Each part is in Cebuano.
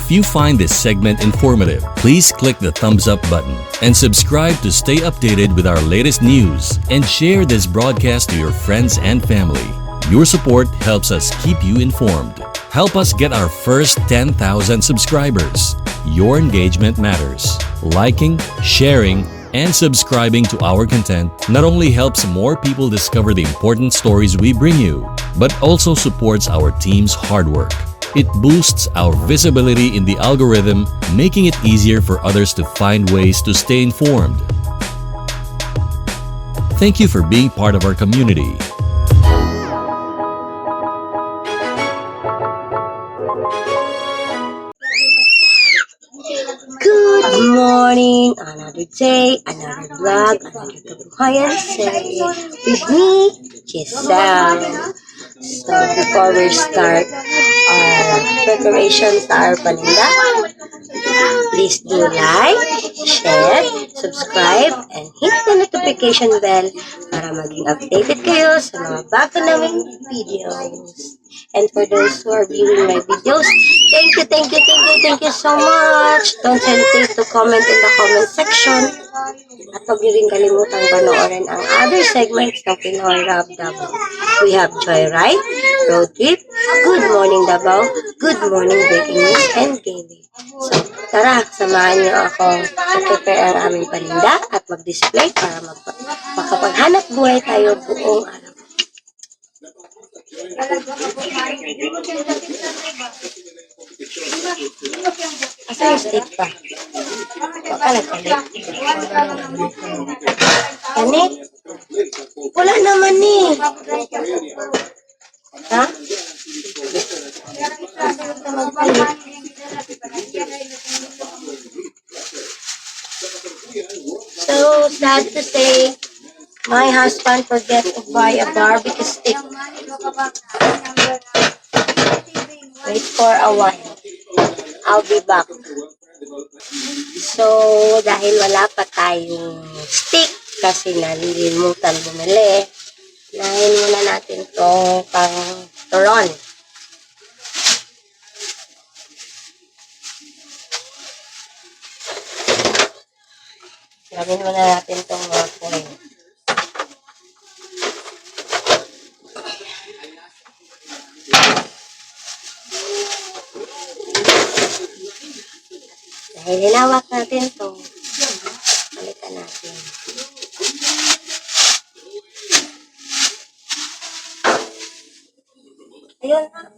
If you find this segment informative, please click the thumbs up button and subscribe to stay updated with our latest news and share this broadcast to your friends and family. Your support helps us keep you informed. Help us get our first 10,000 subscribers. Your engagement matters. Liking, sharing, and subscribing to our content not only helps more people discover the important stories we bring you, but also supports our team's hard work. It boosts our visibility in the algorithm, making it easier for others to find ways to stay informed. Thank you for being part of our community. Good morning, another day, another vlog, another Kabuhayan serye with me, Giselle. So before we start our preparation sa our paninda, please do like, share, subscribe, and hit the notification bell para maging updated kayo sa mga bago naming videos. And for those who are viewing my videos, thank you, thank you, thank you, thank you so much. Don't hesitate to comment in the comment section. At huwag niyo rin kalimutang panoorin ang other segments ng Pinoy Rap Davao. We have Joyride, Road Trip, Good Morning Davao, Good Morning Breaking News, and Gaming. So, tara, samahan niyo akong prepare ang aming paninda at mag-display para makapaghanap buhay tayo buong araw. Asa yung stick pa? Baka nagpalit. Kani? Wala naman eh. Ha? Magpalit. So sad to say, my husband forget to buy a barbecue stick. Wait for a while. I'll be back. So, dahil wala pa tayong stick kasi nalilimutan bumili, unahin muna natin tong pang turon. Gawin muna natin tong mga coin. Dahil hinawak natin to, palitan natin. Ayun na.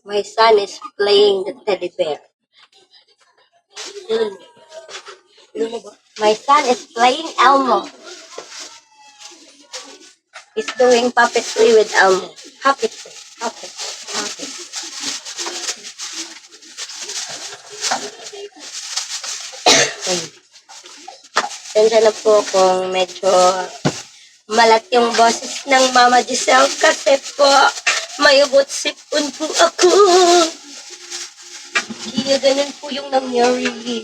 My son is playing the teddy bear. My son is playing Elmo. He's doing puppetry with Elmo. Puppetry. Puppet. Puppet. Ayun. Pasensya na po kung medyo malat yung boses ng Mama Giselle kasi po may ubot sipon po ako. Kaya ganun po yung nangyari.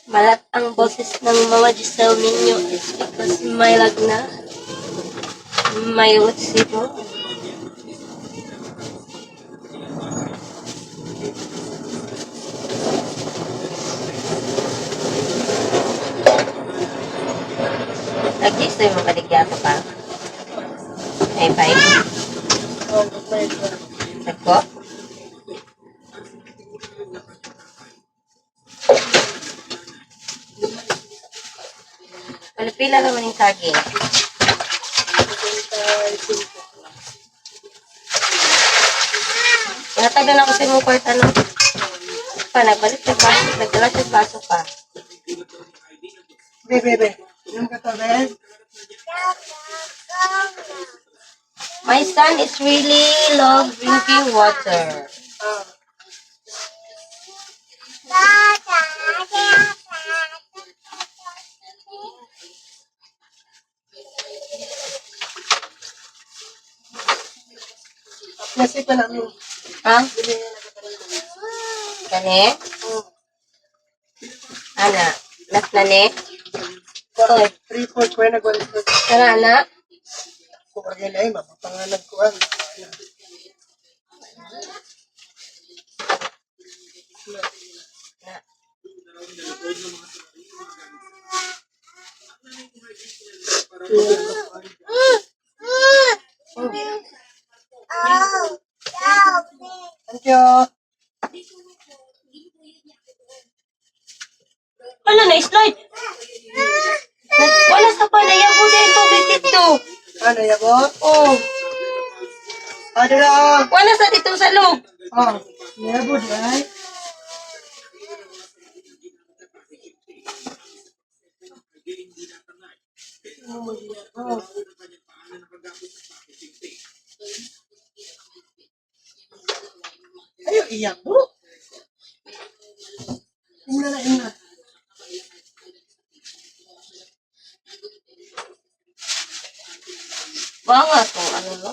Malat ang boses ng Mama Giselle ninyo is because may lagnat. May ubot sipon. Nag-gis na yung mabaligya ka pa. Ay, bye. Nagko? Wala pila naman yung saging. Natag na lang kasi mong kwarta, no? Pa, nagbalik sa baso, nagdala sa baso pa. Be, be, be. Inom ka to, be. My son is really love drinking water. Ah. Plastic pa namin. Ha? Bili niya na ka. Kani? Oh. Ana, last na ni? Oy, 3-4 ko na nagwalis ko. Tara, ana. Kung organ ay mapapanganag ko ang. Na. Thank you. Wala na, slide. Wala sa panayang ko din tubig dito. Ano ya bo? Oh, Ano na? wala sa dito sa loob. Oh, niyabo di ay. Oh. Ayo iyak bro. Imna na imna. Banga to, ano no?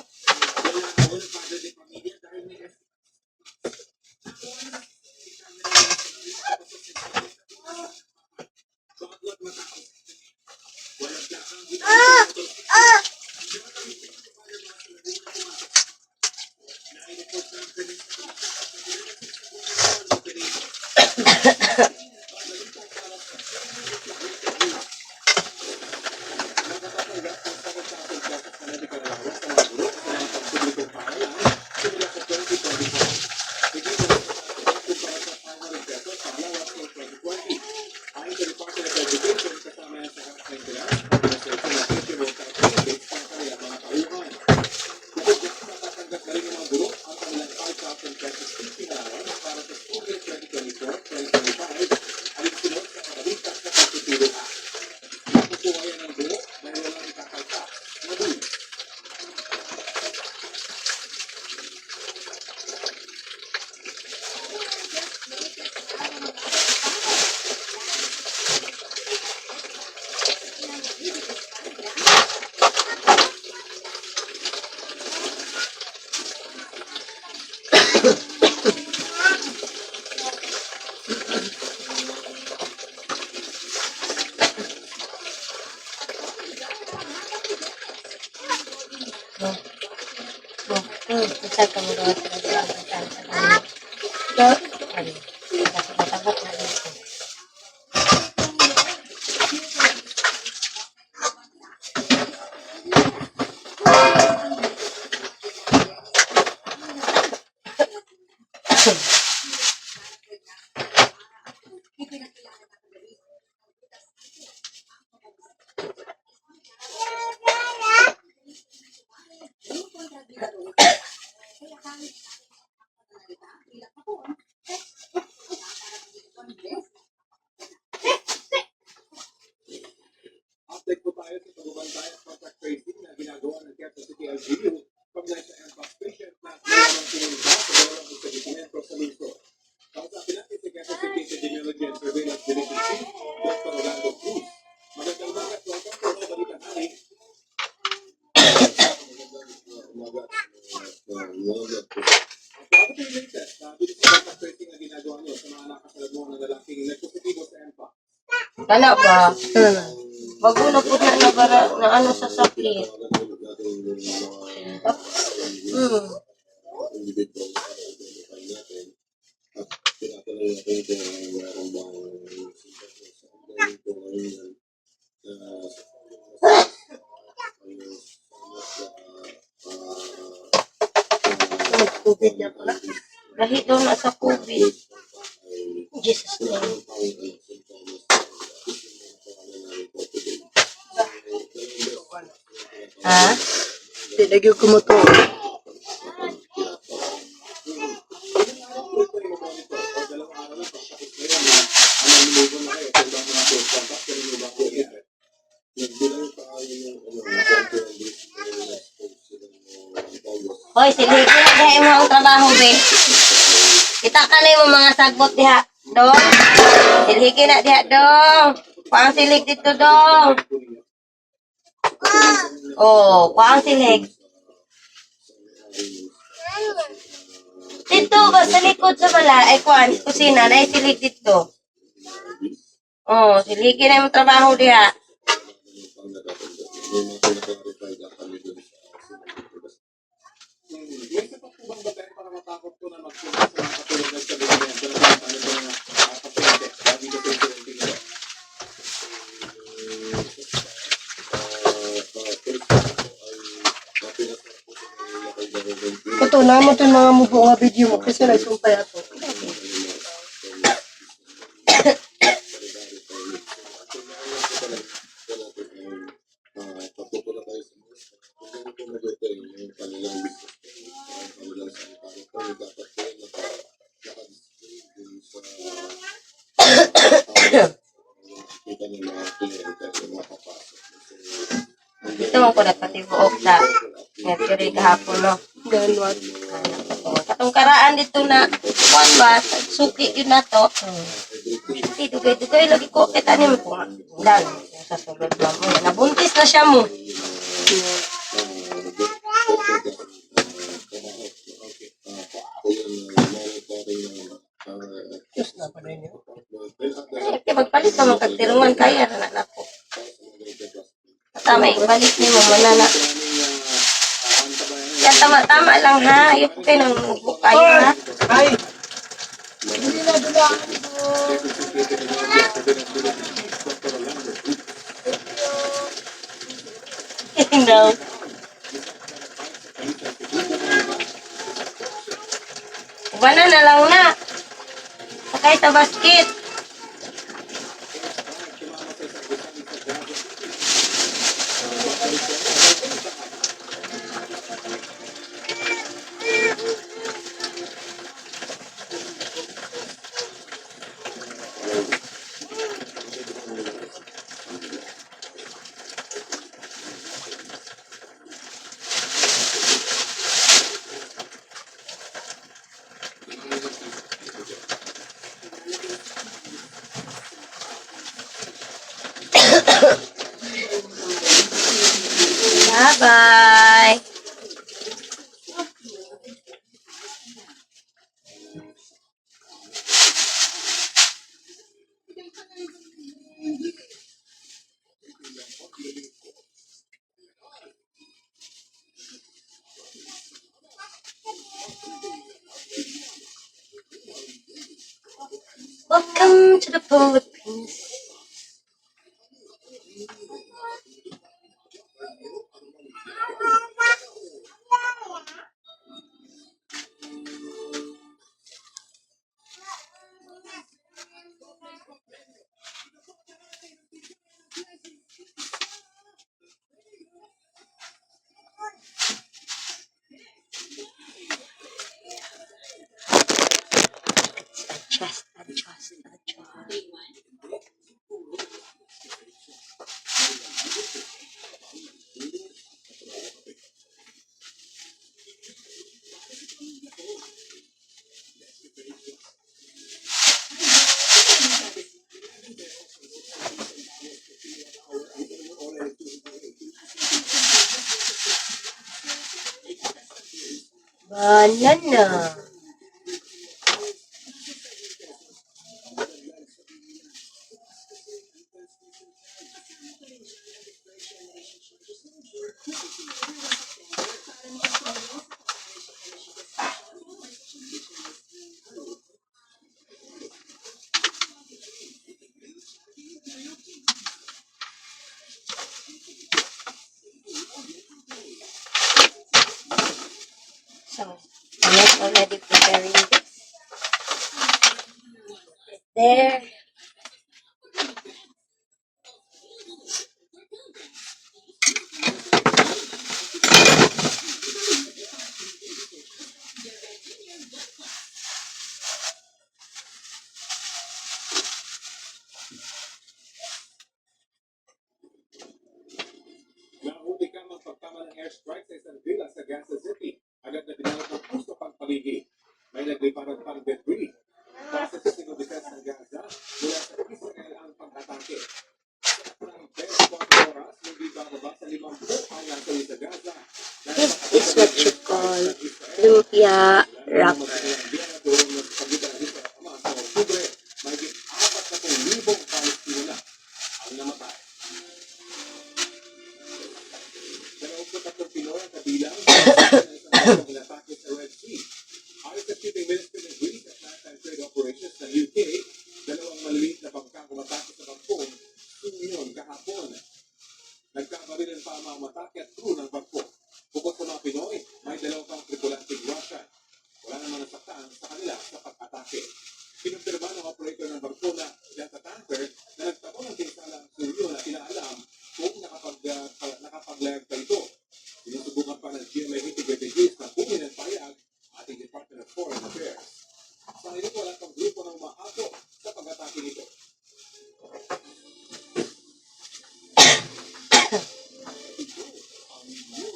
No. No. Isa ka mo gawa sa gawa sa sa Da. ano. Kasi matabok na dito. Update po tayo sa pagbabantay at contact tracing na ginagawa ng Quezon City LGU pag sa mpox patient na dalawang pumunta sa dalawang establishmento sa lungsod. Kausapin natin si Quezon City Epidemiology and Surveillance Division Chief, Dr. Orlando Cruz. Magandang umaga at welcome po sa Balitang Hari. Umaga. Umaga po. Ano po yung latest na dito sa contact tracing na ginagawa niyo sa mga nakasalamuhan ng lalaking nagpositibo sa mpox? Kana ba? Ano na? Bago na po na na, bara, na ano sa sakit. Individual na identify natin at tinatanong natin kung meron bang symptoms. Ang gawin ko ngayon yan, Tubig niya pala. Lahi daw na sa COVID. Jesus name. Ha? Di lagi ko mo to. Contact kanino ba nangyari? Nagbilang tayo ng ano, 21 days na na-expose sila noong August. Hoy, siligi na diha imo ang trabaho, be. Kita ka na yung mga sagbot diha. Dong. Siligi na diha, dong. Kuang silig dito, dong. Oh, kuang silig. Dito ba sa likod sa bala ay kuan kusina na silig dito. Oh, siligi na yung trabaho diha. Ano pang natatanggap. May mga pinaklarify na kami dun sa May sapat po bang batayan para matakot po na magpunta sa mga katulad ng establishmento na sinasabi po ng pasyente dito sa incident ito? Sa first po ay napinasa po sa kanila kay government Kato na mo to yung mga mubo nga video mo kasi nagsumpay ato. Pagpupula tayo sa mga kung ganito po mag-retain yung kanilang business permit, ang kanilang sanitary permit, dapat po yung naka-display dun sa kita ng mga kliyente at yung mga papasok. So, Dito mo ko nagpatibuok sa Mercury kahapon, no. Then what? Oh, katong karaan dito na kuan ba suki yun na to. Di dugay-dugay lagi ko kita ni mo kung dan sa sulod ba mo. Nabuntis na siya mo. Diyos na pala yun. Ay, kay magpalit ka man kagtirungan kaya na na nako. Tama ibalik ni mo manana. Yan tama tama lang ha. Ayoko kayo nang kayo ha. Ay! Hindi na dulaan ko. No. Wala na lang na. Sakay sa basket. Bye-bye. Welcome to the Philippines. Adjust, adjust, adjust. Banana. So, I'm already preparing this. There. ang pagtama ng airstrike sa isang villa sa Gaza City. Agad na binalot ng usok ang paligid. May nagliparan pang debris. Base sa civil defense ng Gaza, mula sa Israel ang pag-atake. Sa ng 24 oras, hindi bababa sa 50 ang nasawi sa Gaza dahil This sa is kapitan what ng you airstrike call ng Israel. lumpia Mula nang wrapper. magsimulang giyera doon sa pagitan ng Israel at Hamas noong Oktubre, mahigit 40,000 Palestino na ang namatay. 23 Pinoy ang kabilang sa isang barkong inatake sa Red Sea. Ayon sa Shipping Ministry ng Greece at Maritime Trade Operations ng UK, dalawang maliliit na bangka ang umatake sa barkong Sounion kahapon. Nagkabarilan pa ang mga umatake at crew ng barko. Bukod sa mga Pinoy, may dalawa pang tripulanteng Russian. Wala namang nasaktan sa kanila sa pag-atake. Kinumpirma ng operator ng barko na Delta Tanker na nagtamo ng pinsala ang Sounion na inaalam kung nakapaglayag pa ito. Sinusubukan pa ng GMA Integrated News na kunin ang payag ating Department of Foreign Affairs. Sa ngayon, wala pang grupo ng umaapo sa pag-atake nito. Ito ang New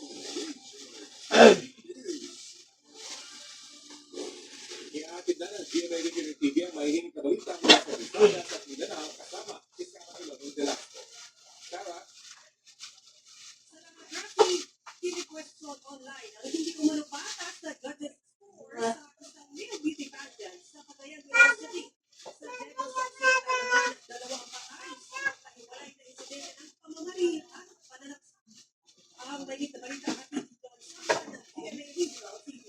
Ihatid na ng GMA Regional TV ang mahihinig na balita mula sa Visayas at Mindanao kasama si Sarah Ilonong Velasco. Sarah, Salamat, Rafi. Kini-question online ang hindi umano patas na judges score sa isang male beauty pageant sa Cagayan de Oro City. Sa Negros Occidental naman, dalawa ang patay sa magkahiwalay na insidente ng pamamaril at pananaksak. Ang mainit na balita, hatid John Sampan ng GMA Regional TV.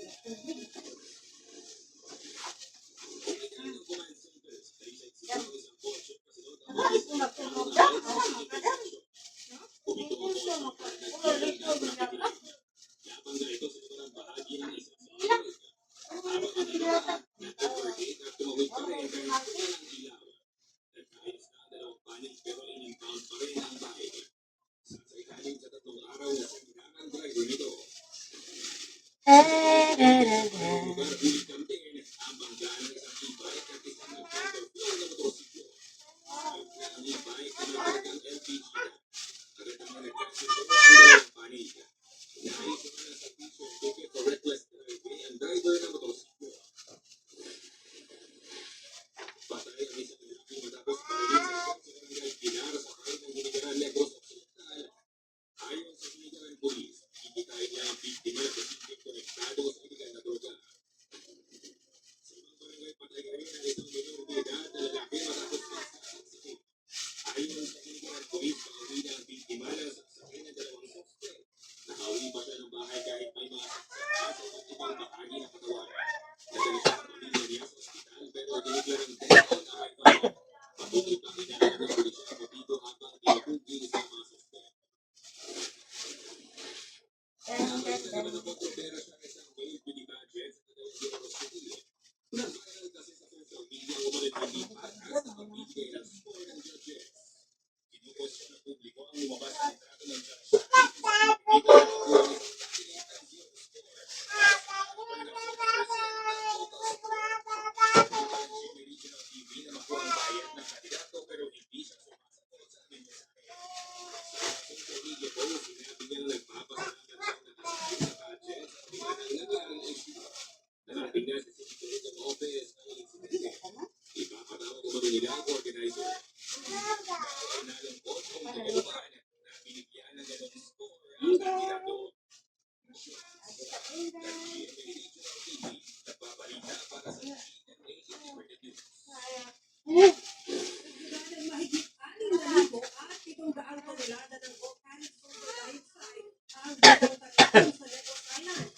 Nagdala ng mahigit 6,700 tonelada ng volcanic sulfur dioxide ang Bulkang Kanlaon sa Negros Island.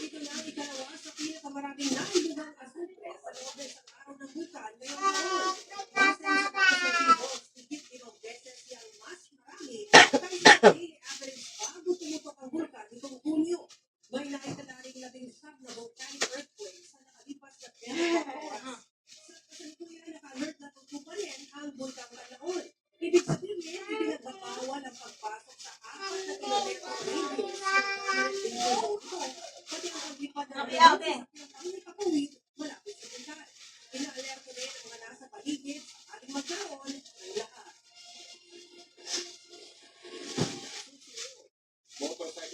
Ito na ang ikalawa sa pinakamaraming nailugang asupre sa loob ng isang araw ng bulkan ngayong taon. Base sa datos ng PHIVOLCS, higit 5 beses siyang mas marami kaysa daily average bago pumutok ang bulkan nitong Hunyo. May naitala ring 19 na volcanic earthquake sa nakalipas na 24 oras. Sa kasalukuyan, naka-alert na pa rin ang Bulkang Kanlaon. Ibig sabihin, ipinagbabawal ang pagpasok sa 4 na kilometro radius ng permanent danger zone ito, pati ang paglipad ng mga sasakyang nakakawid malapit sa bulkan. Inaalerto rin ang mga nasa paligid sakaling magkaroon ng lahat. Motorcycle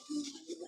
Ginamit sa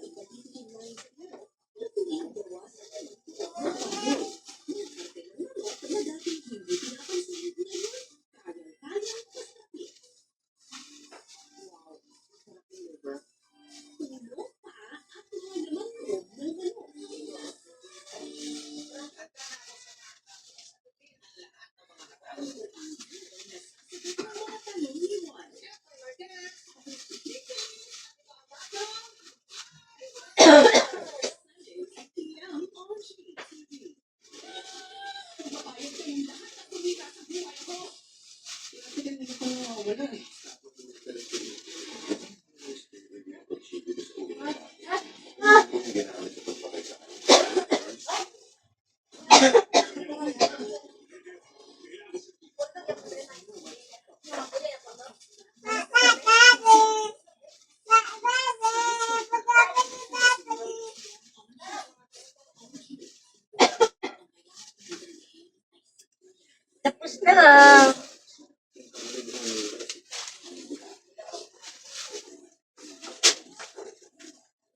pagpatay sa kanya. Tapos na.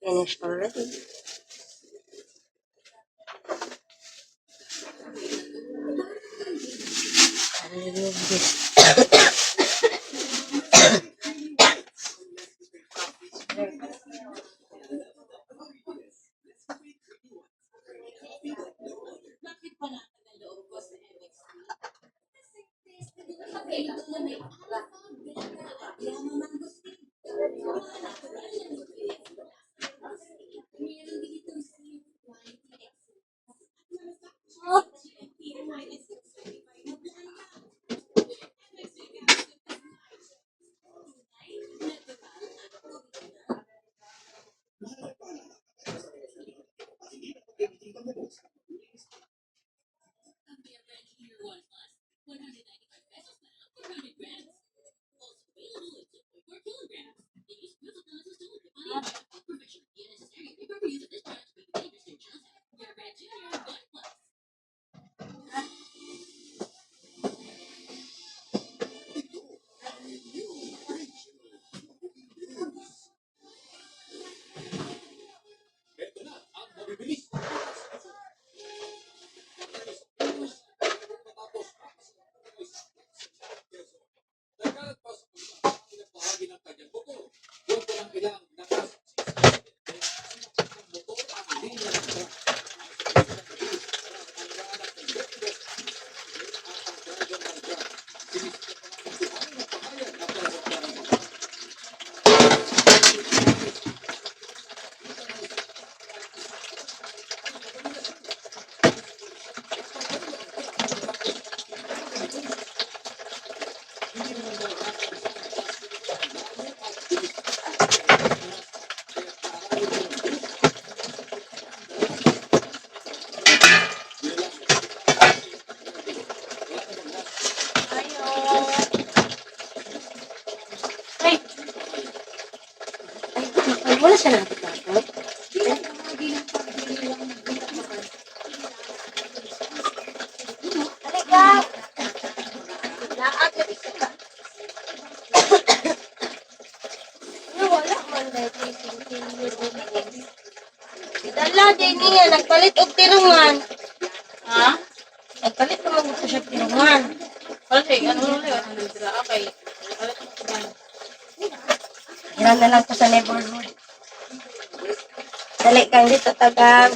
Finished already. I'll remove this. Nagkalat pa sa ilang bahagi ng kanyang motor. Doon pa lang ilang ng motor ang linya ng truck. Ang driver ng truck. Sinisita pa lang ng buhay ng pahayag na para sa Ay! Ay, ay, wala siya nakapagpapo. Halika! Laat na isa ka. Ano, wala man dahil Dala din niya, nagpalit og tirungan. Ha? Nagpalit naman ko siya tirungan. Wala siya, ano wala wala ano sila okay. Wala siyang Hiram na lang ko sa neighborhood. Dali kang dito, tagang.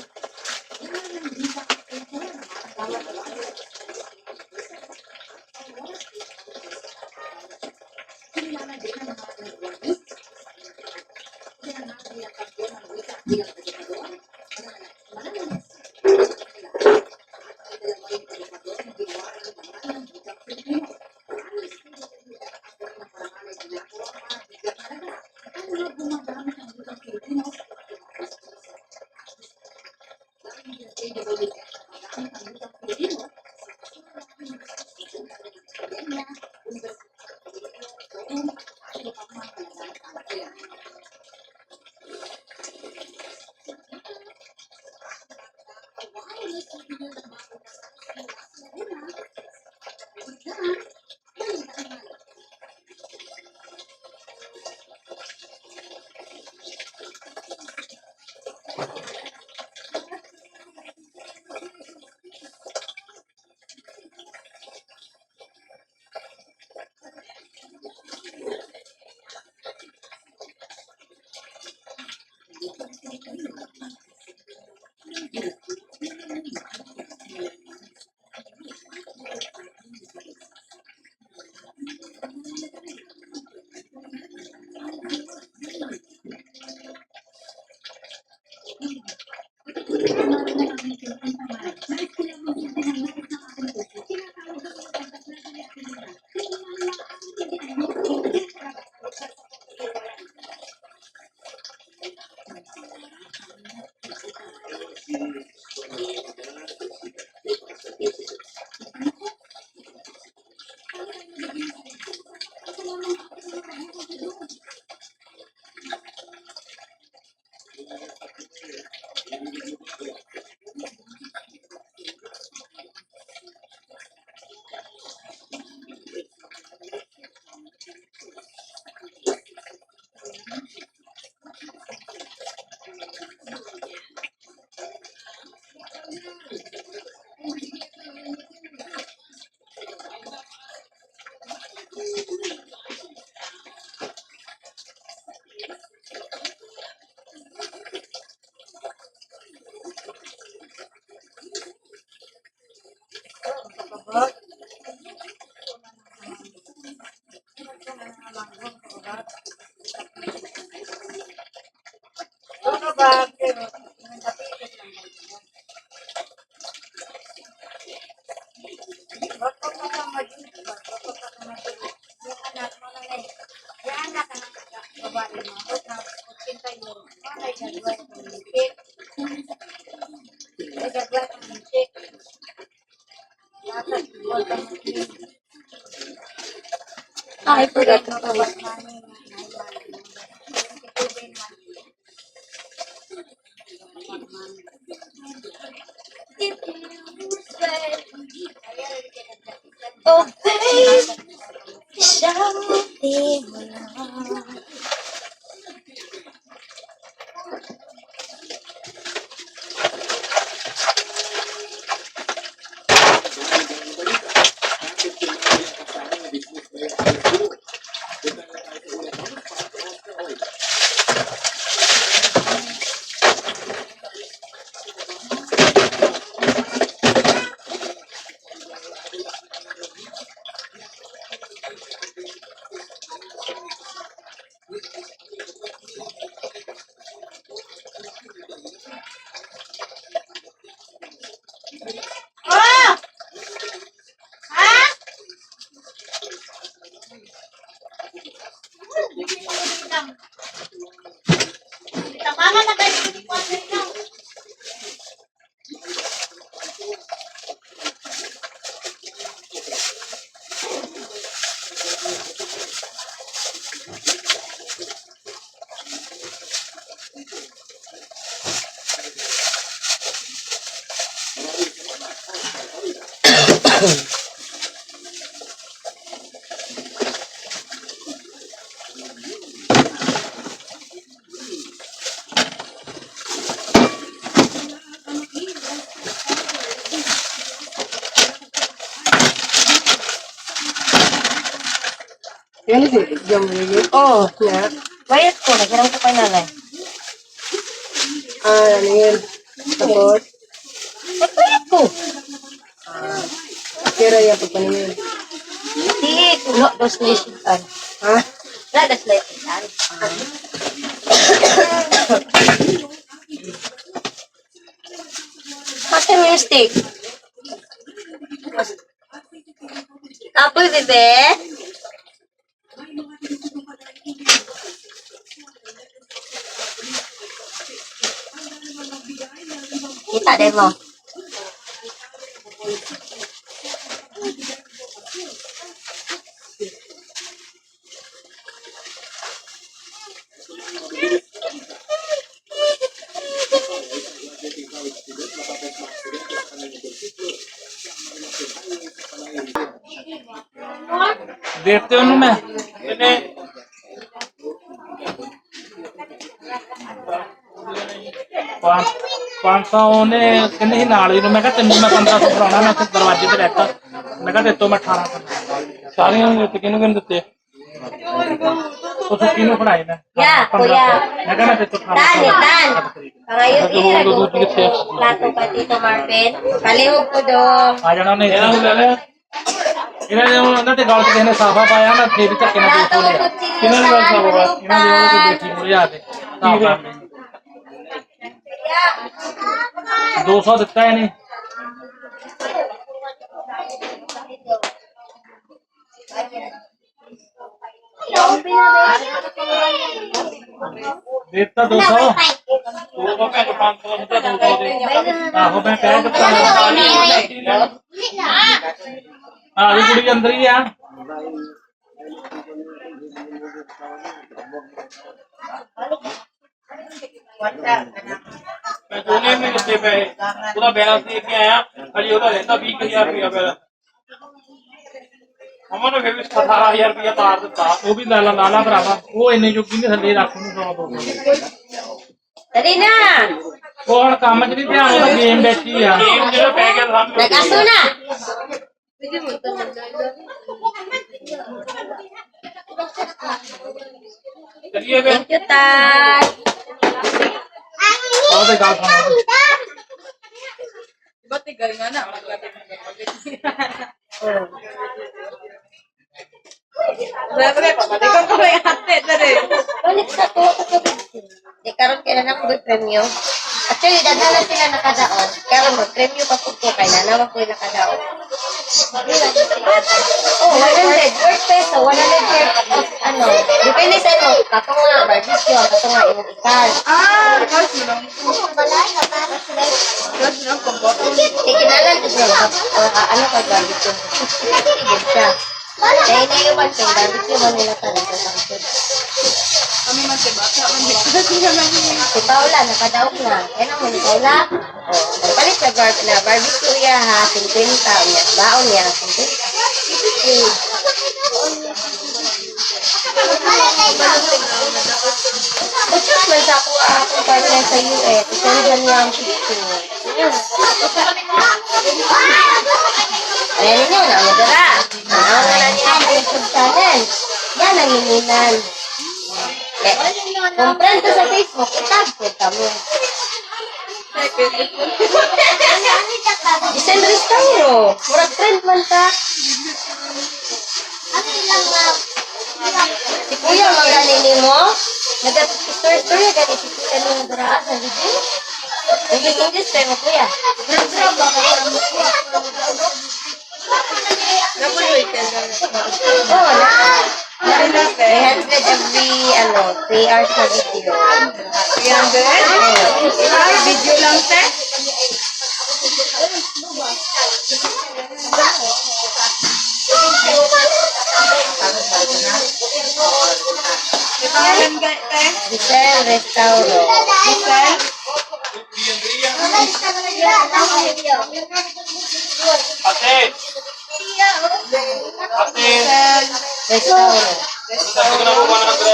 I forgot to pay. Oh, babe, something mo lang. Bakit tumawag ang kasama na dismiss ba yung LGU? Punta na tayo sa ulat ni Oscar Oy. Tama na kayo, 24 lang. Yan si yung Oh, na. bayad ko. Naghiram ko kay nanay. Ah, ano yun? Tapos, Nagbayad ko. kira yan pagpaningin. Di, kuno, dos na isipan. Ha? Wala, das na isipan. Pati mo yung steak. Apoy, bebe. Kita din mo. ਦੇਖਤੇ ਉਹਨੂੰ ਮੈਂ ਇਹਨੇ ਪੰਜ 500 ਉਹਨੇ ਕਹਿੰਦੇ ਸੀ ਨਾਲ ਹੀ ਨੂੰ। ਮੈਂ ਕਿਹਾ ਤੈਨੂੰ ਮੈਂ 1500 ਫੜਾਉਣਾ, ਮੈਂ ਉੱਥੇ ਦਰਵਾਜ਼ੇ ਤੇ ਬੈਠਾ। ਮੈਂ ਕਿਹਾ ਤੇਤੋਂ ਮੈਂ 1800 ਸਾਰਿਆਂ ਨੂੰ ਦਿੱਤੇ। ਕਿਹਨੂੰ ਕਿਹਨੂੰ ਦਿੱਤੇ? ਉਹ ਸੁੱਕੀ ਨੂੰ ਫੜਾਏ ਮੈਂ। Yeah, kuya. ਮੈਂ ਕਹਿੰਦਾ ਤੇ ਤੋਂ Tan, eh, tan. Pangayon Ito, ira ito, ito, ito. Plato ka, Tito Marvin. Palihog ko dong. ਆ ਜਾਣਾ ਉਹਨੇ। ਇਹਨਾਂ ਨੂੰ ਲੈ ਲਿਆ, ਇਹਨਾਂ ਨੇ ਉਹਨਾਂ ਤੇ ਗਲ 'ਚ ਕਿਸੇ ਨੇ ਸਾਫਾ ਪਾਇਆ ਨਾ, ਫੇਰ ਵੀ ਧੱਕੇ ਨਾਲ Plato, 200 ਲਿਆ। kutsilyo, ਕਿਹਨਾਂ ਨੇ ਗੱਲ tan, ਸਾਫਾ ਪਾਇਆ? ਇਹਨਾਂ ਦੇ ਉਹ lupan. ਬੈਠੀ ਮੁਰੇ ਆ ਕੇ ਸਾਫ ਕਰ ਲਈ। 200 ਦਿੱਤਾ ਇਹਨੇ। ਦਿੱਤਾ 200, 200 ਭੈਣ, 500 ਦਿੱਤਾ, 200 ਦੇ। ਆਹੋ, ਮੈਂ ਕਹਿ ਦਿੱਤਾ ਆ ਵੀ ਕੁੜੀ ਅੰਦਰ ਹੀ ਆ। ਮੈਂ ਦੋਨੇ ਨੇ ਦਿੱਤੇ ਪੈਸੇ, ਉਹਦਾ ਬੈਲੈਂਸ ਦੇ ਕੇ ਆਇਆ। ਹਜੇ ਉਹਦਾ ਰਹਿੰਦਾ 20,000 ਰੁਪਇਆ ਬੈਲੈਂਸ। ਅਮਨ ਨੇ ਫਿਰ ਵੀ 17,000 ਰੁਪਇਆ ਤਾਰ ਦਿੱਤਾ। ਉਹ ਵੀ ਲਾ ਲਾ ਲਾ ਲਾ ਭਰਾਵਾ, ਉਹ ਇੰਨੇ ਜੋਗੀ ਨਹੀਂ, ਥੱਲੇ ਰੱਖ ਉਹਨੂੰ 100 200। Dali na. ਉਹ ਹੁਣ ਕੰਮ 'ਚ ਨਹੀਂ ਧਿਆਨ, ਉਹਦਾ ਗੇਮ ਵਿੱਚ ਹੀ ਆ। ਗੇਮ ਜਿਹੜਾ ਪੈ ਗਿਆ ਸਾਨੂੰ। Nag-aso na. ਕਰੀਏ ਵੇ। Thank you, Tan. ਉਹ ਤੇ ਗੱਲ ਸੁਣ। Ba't tigal nga na? Grabe, pabalikan ko lang yung ate. Dali. Balik sa to, sa Di karon kay na ko premyo. Actually, daghan na sila nakadaot. Karon mo premyo pa pud ko kay na naman ko nakadaot. Oh, 100 per peso, 100 per ano. Depende sa imo. Katong nga barbecue, katong nga imong ikal. Ah, cash mo lang. Cash mo lang kung boto. Di kinalan ko siya ano kay barbecue. Sige siya. Kaya na yung man kay barbecue man nila talaga sa food. Kami man si bata, man di kasi naman. Si Paula, nakadaog na. Kaya mo ni Paula. Oh, nagpalit sa na barbecue ya ha, 50 niya. Baon niya, 50. Uchos man sa ako akong partner sa US. Send niya ang picture. Ayan ninyo, naamodara. Ano na niya ang YouTube channel. Yan ang hinginan. Eh, kung friend ka sa Facebook, itag ko ka mo. Giselle Restauro. Murag friend man ta. Si Kuya, magaling mo. Nag-story-story gani si Kuya nung daraan sa video. English English kayo mo, Kuya. Oo, na. 300 every, ano, 3 hours na video. 300? Ay, video lang, te. May pangalan ka, te? Giselle Restauro. Giselle? ਅਤੇ ਅਤੇ Restauro. ਤੱਕ ਨਾ 100 100।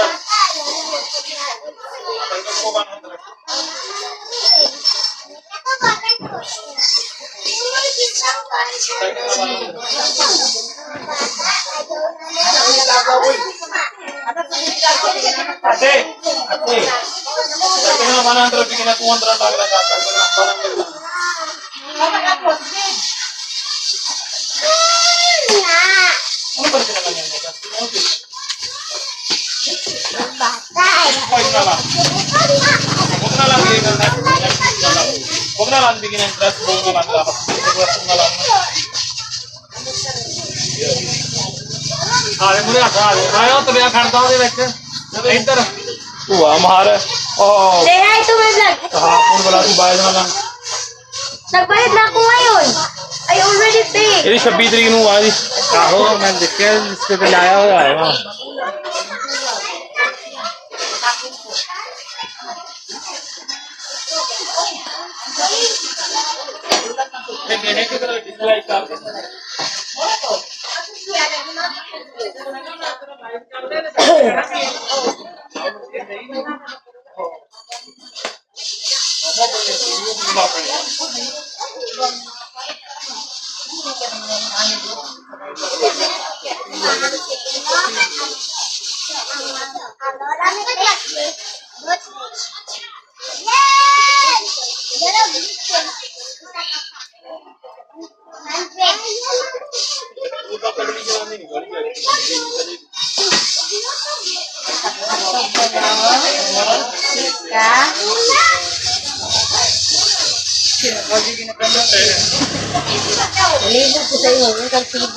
ਅਤੇ ਅਤੇ ਤੱਕ ਨਾ 100 ਰੁਪਏ ਨਾ 200 ਲੱਗ ਰਿਹਾ 100। Ano ba sila ganyan mo? Point na lang. Huwag na lang bigyan ng na lang. Huwag na lang bigyan ng dress, buong na lang dapat. Dress na lang. ਆਲੇ ਮੁਰੇ ਹੱਥ ਆ ਦੇ ਆਇਓ ਤਵਿਆ ਖੜਦਾ ਉਹਦੇ ਵਿੱਚ ਇੱਧਰ ਭੂਆ ਮਾਰ ਉਹ। Say hi to my vlog. ਹਾਂ, ਹੁਣ ਬਲਾ ਤੂੰ ਬਾਇਜ਼ ਨਾ lang। Nagbayad na ako ngayon. I already paid. ਇਹਦੀ 26 ਤਰੀਕ ਨੂੰ ਆ ਜੀ। ਆਹੋ, ਮੈਂ ਦੇਖਿਆ ਇਸ ਤੇ ਲਾਇਆ ਹੋਇਆ ਹੈ। ਤੇ ਮੇਰੇ ਕਿਤੇ ਡਿਸਲਾਈਕ ਕਰ। Ka? Malibog ko sa iyo, yung kang TV.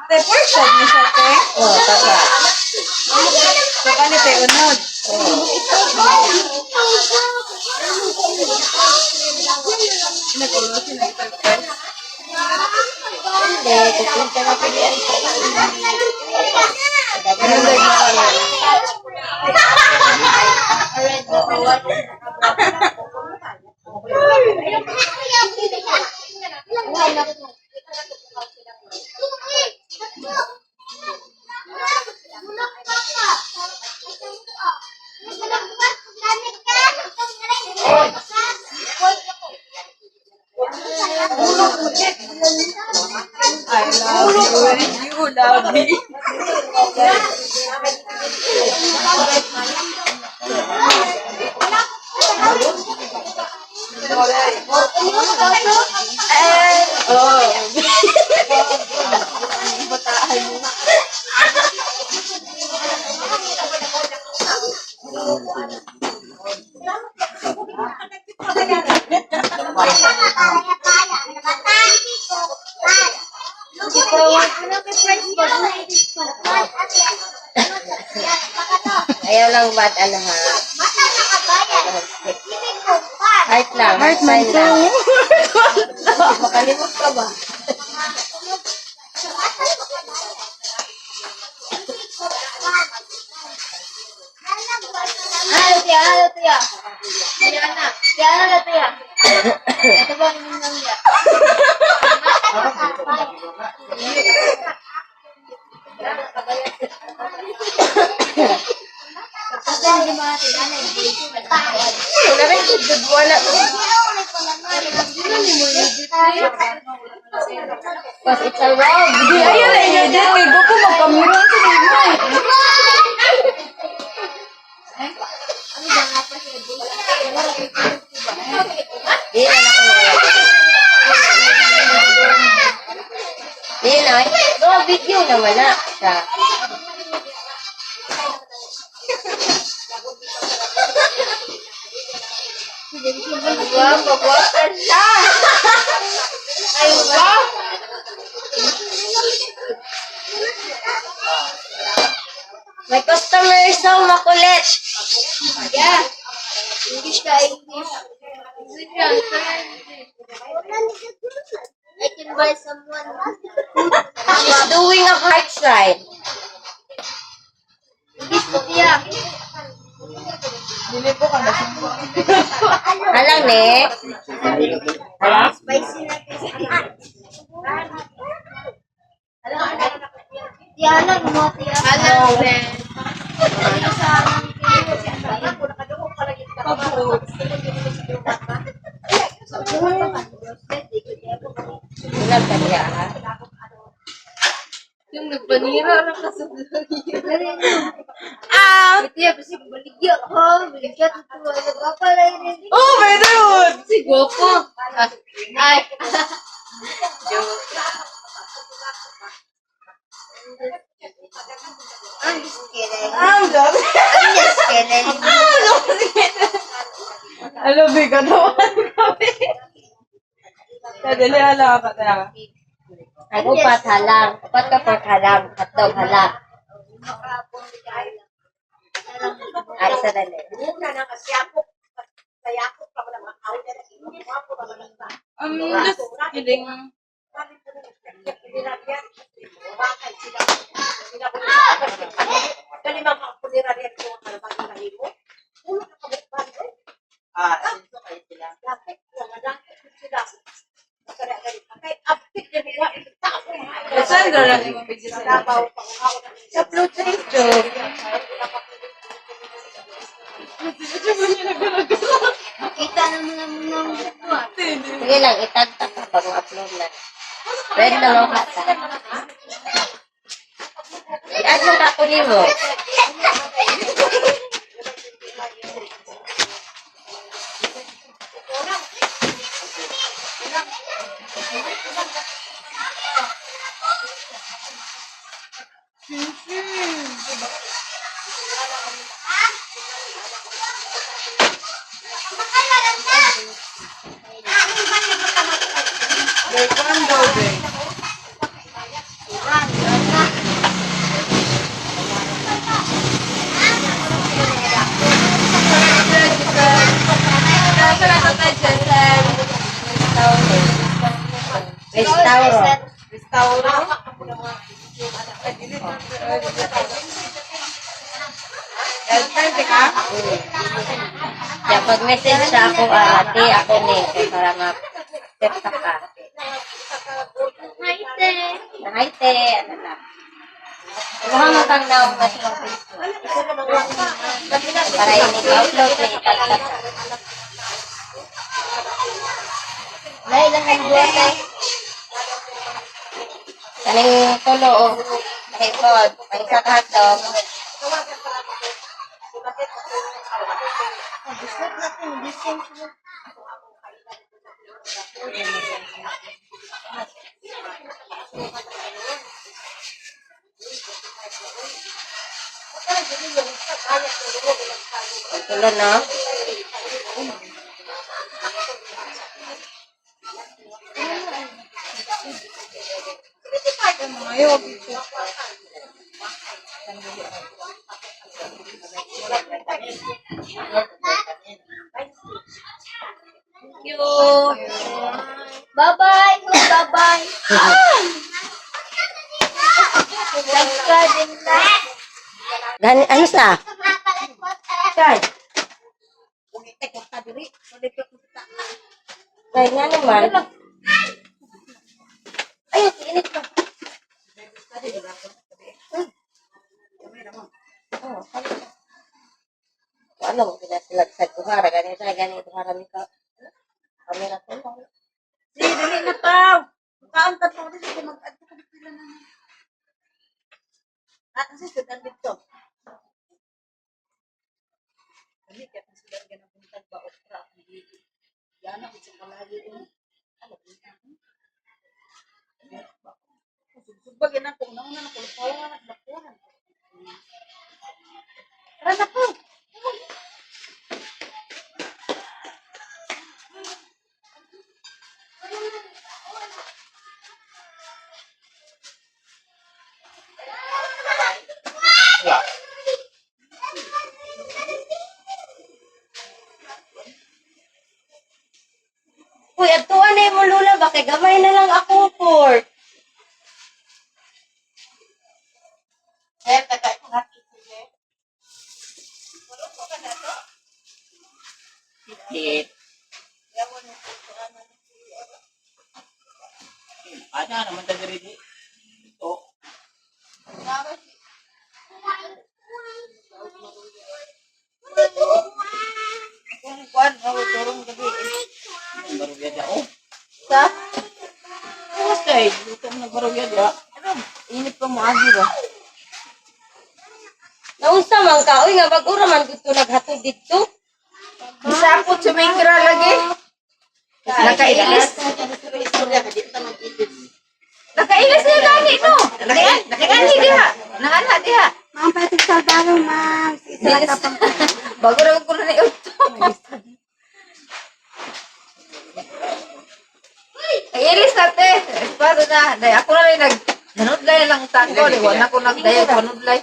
Te, portion ni siya, te. Oh, taka. So, kani, te, unod. Hindi, kukunta na pili. I love you. You love me. Ayaw lang bad ano ha. Heart lang. Heart man lang. Makalimot ka ba? Ano tiya? Ano tiya? Tiya na. Tiya na tiya. Ito ba ang inyong niya? Wala rin wala. Because it's a love. Di, ayaw na inyo din. Kay Goku, magkamura sa inyo. Di na ako wala. Di na. No, video naman na siya. Guwapo, guwapo siya. Ay, wow. May customer so makulit. Yeah. English ka, English. English ka. I can buy someone. She's doing a heart sign. English po tiya. Alang ne. Spicy na tiya. Tiya lang mo, tiya. Alam, Ben. Ulag ka niya ha. Yung nagpanira na ka sa Ah! Tiya, kasi baligya ko. Baligya, totoo. Nagpapalay rin. Oh, better Si Goku. Ay. I'm just kidding. I'm joking. I'm just kidding. I'm joking. Ano, bigat naman kami. Dali, ala ka na. Ang upat halang. Upat ka pork halang. Hotdog halang. Ah, isa dali. I'm just kidding. Saan dala ni mo video sa Upload sa YouTube. Kita naman ang mga buwa. Sige lang, itag-tag ka pag upload na. Pwede na lang ka. I-add mo ka ko nimo. One daw, babe. Restauro. Restauro. Girlfriend, ka? Kaya pag message siya ako, ate, ako ni, kaya para ma-accept ka. Hi, te. Hi, te. Ano na. Kuha mo kang naong na siyang Facebook. Para ini upload na itag-tag ka. Dahil lang ang buwa tayo. Kaning tulo o kahipod. Ang isa ka hotdog. Ang tulo, no? Thank you. Bye-bye. Bye-bye. Subscribe and like. Gani, ano sa? Saan? Kaya nga naman. Ay, init pa. Oh, kami. Ano mo pinasilag sa kuhara? Ganito siya, ganito. Kuhara ni ka. Kamera ko lang. Sige, dali na tao. Kaan ka to, dili mag-add ka sila na. Ah, kasi sudan dito. Dali kaya kung sudan ka na buntag ba okra ang dili. Yana ko sa kalayo ko. Ano ba? Sugbag na ko na na ko lupawan na lakuhan. Tara na po. Wala. Uy, atuan na yung lula ba? Kay gamay na lang ako, pork. Eh, taga ko hati sige. Hit. Ano naman tayo rin Ito. Kuan, hawo turong gabi. Barugya dya. Oh. Sa? Bukas kay. Luto mo nagbarugya dya. Ano? Init pa mo agi ba? Naunsa man ka, uy nga bag-ura man gud ko naghatod didto. Gisapot sa may kra lagi. Nakailis. Nakailis na. Dili no. Nangani diha. Nangana diha. Ma'am, pwede salbaro, ma'am. Isa lang ka pang. Bago ra ko na ni Otto. Ay, ilis na te. Espado na. Day, ako na rin nag... Nanudlay na lang tako. Di, wala ko nagdayag. Panudlay.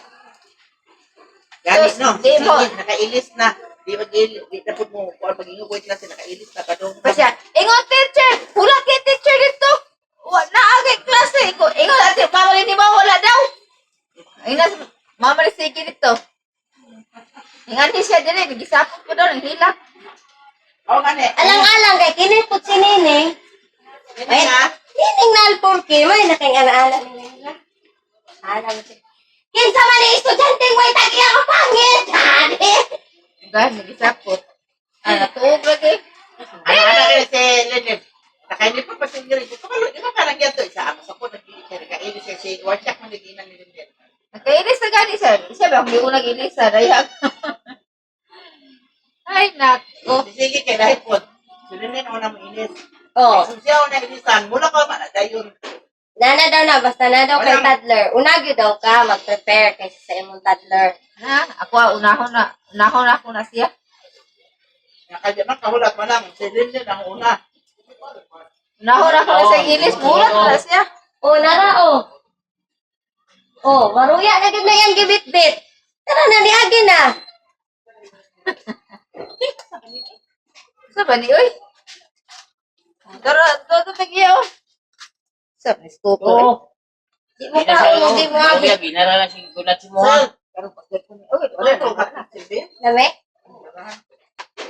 Gani no. Di mo. Sige, nakailis na. Di mag di na pud mo kuan pag-ingon ko klase nakailis na kadong. Pa siya, ingon teacher! Hula kay teacher dito! Wa na agay klase. Ko, ingon ate, mama ni mama wala daw. Ay na, mama ni sige dito. Ingan ni siya dili, nagisapot ko daw, naghilak. Oo nga ni. Alang-alang kay kini pud si Nining. Ay na. Nining na alporke, may nakang ala-ala nila. Alam mo siya. Kinsa man ni estudyante way tag-iya ka pangit. Ani. Dahil nagisapot. Ah, natuog lagi. Ano ana kay si Lenen. Nakainip pa pa si Lenen. Kung di ba parang yan to isa ako sa ko nag-ilis si Warchak man nagiinan ni Lenen. Nakailis na gani siya. Siya ba, hindi ko nag-ilis sa dayag. Ay, nako. Sige kay dahil po. Si Lenen ako na mainis. Oh, Kung siya ako na inisan, mula ka man dayon. nana daw na basta na daw kay Wala. toddler. Unagi daw ka mag-prepare kaysa sa imong toddler. Ha? Ako, ah, unahon na. Unahon na ako na siya. Nakadya man kahulat man lang si Lenen ang una. Unahon na ako na sa ilis. Mulat na siya. Oh, nara oh. Oh, maruya na gid na yan gibit-bit. Tara na niagi na. Sa ba ni, oy? Tara, todo tagiya, oh. Sa ni Skopo, eh. Di mo ka mo di mo agi. Ginara lang si gulat si mo. Sir, Karon pa ko ni. Oy, wala to ka si Lenen. Lame?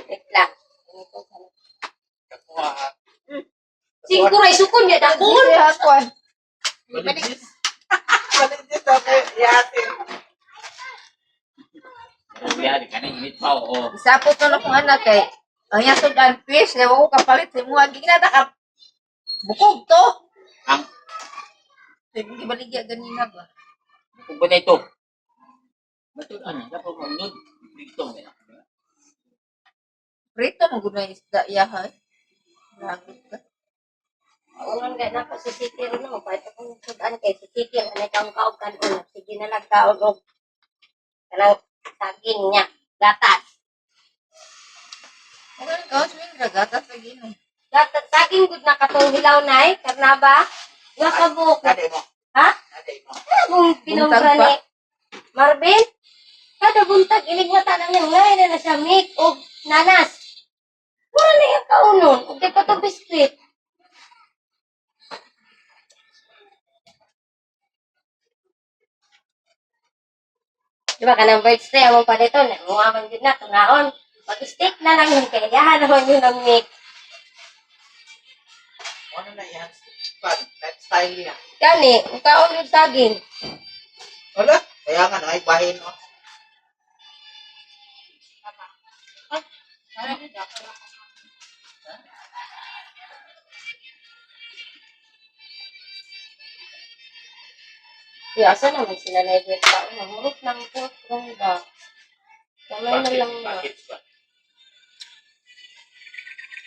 Wait lang. Singko ray sukon ya dakon. Dakon. Baligis. Baligis ako yate. Kuya, di ka na init pa oo. Isapot na akong anak kay ang iyang sudan fish, kay wa ko kapalit sa imuha ginata ka. Bukog to. Ang Kay gibaligya ganina ba. kung ba na ito? Bato ano, dapat mo nud dito mo na. Prito mo gud na isda iya ha. Lagot ka. Ungon gay nako si Siki ron no, pwede kong sudan kay si Siki ang anay kaong kaog kanon. Sige na lang kaog og kanang saging niya, gatas. Okay, ka swing ra gatas lagi no. Gatas saging gud na katong hilaw nay, karnaba. Nga kabuk. Nade mo. Ha? Nade mo. Kung pinumbra Buntag pa? ni Marvin, kada buntag ilig mata lang niya, ngay na na siya milk og nanas. Mura na yung kaunon, og di pa to biskwit. Di ba kanang birthday, among pa dito, namuha man yun na, tungaon. Pag-steak na lang yun, kaya yahan naman yun ang milk. Ano na yan? Lifestyle niya. Gani, ang kaon yung saging. Wala. Kaya nga, ay bahin no. Di, asa naman sila na ibig tao? Nahurot ng pork rong ba? Kamay na lang na. Bakit ba?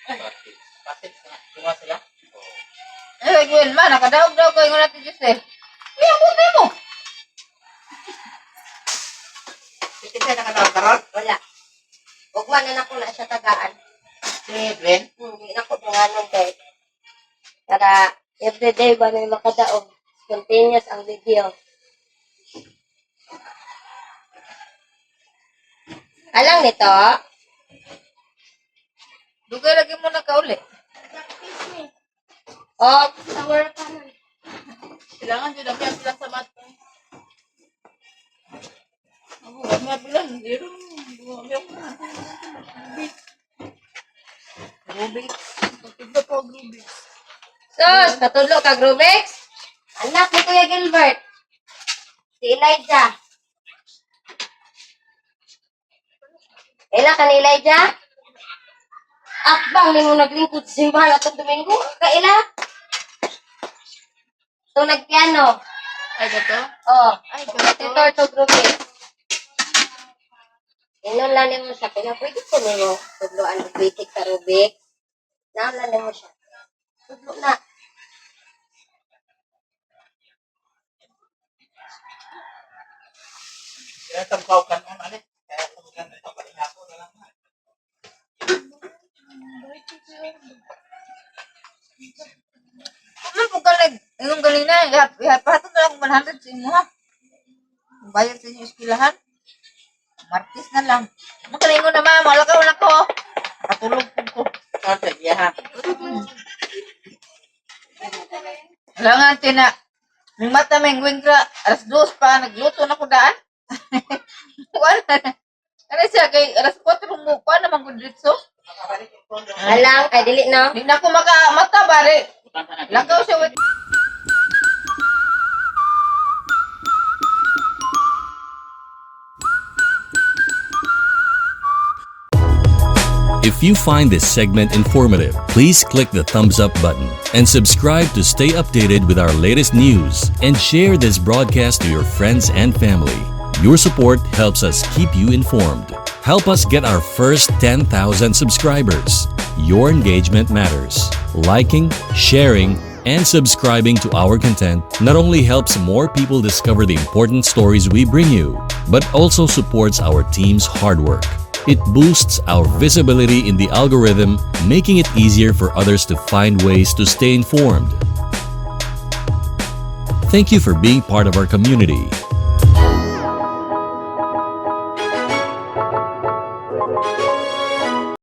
Bakit? Bakit? Gumawa sila? Eh, Gwen, ma nakadaog daw ko ingon natin Jose. Uy, ang buti mo. Sige siya nakadawag karon. Wala. Huwag man na nako na siya tagaan. Si Dwayne. Hindi na ko tunganon kay. Para everyday ba na makadaog. Continuous ang video. Alang nito, Dugay lagi mo na kauli. oh, Kailangan dyan ang bilang sa mat. Ako, wag nga bilang. Zero. Rubik. Pagtigda pa og Rubik. Sus, katudlo kag Rubex. Anak ni Kuya Gilbert. Si Elijah. Kaila ka ni Elijah? Akbang ni mo naglingkod sa simbahan atong Domingo. Kaila? So nagpiano. Ay, gato? Oh, Ay, gato. tutor to Rubex. Inon lang nimo siya. Kaya pwede ko nimo tudloan og basic sa Rubik. Naon lang nimo siya. Tudlo na. Kaya tagpaw ka noon, ano? Kaya kung ganito, palihako na lang. Ano po ka nag, yung galina, ihapahatod na lang 100 sa imo ha. Bayad sa inyo eskilahan. Martis na lang. Magalingo na mama, wala ka, wala ko. Nakatulog po ko. Sa iya ha. Wala nga, tina. May mata may ngwing alas 2 pa, nagluto na ko daan. Wala na. Ano siya, kay alas 4 mo pa naman ko dito. Alang, ay dili na. Hindi na ako makamata, bare. Lakaw siya with If you find this segment informative, please click the thumbs up button and subscribe to stay updated with our latest news and share this broadcast to your friends and family. Your support helps us keep you informed. Help us get our first 10,000 subscribers. Your engagement matters. Liking, sharing, and subscribing to our content not only helps more people discover the important stories we bring you, but also supports our team's hard work. It boosts our visibility in the algorithm, making it easier for others to find ways to stay informed. Thank you for being part of our community.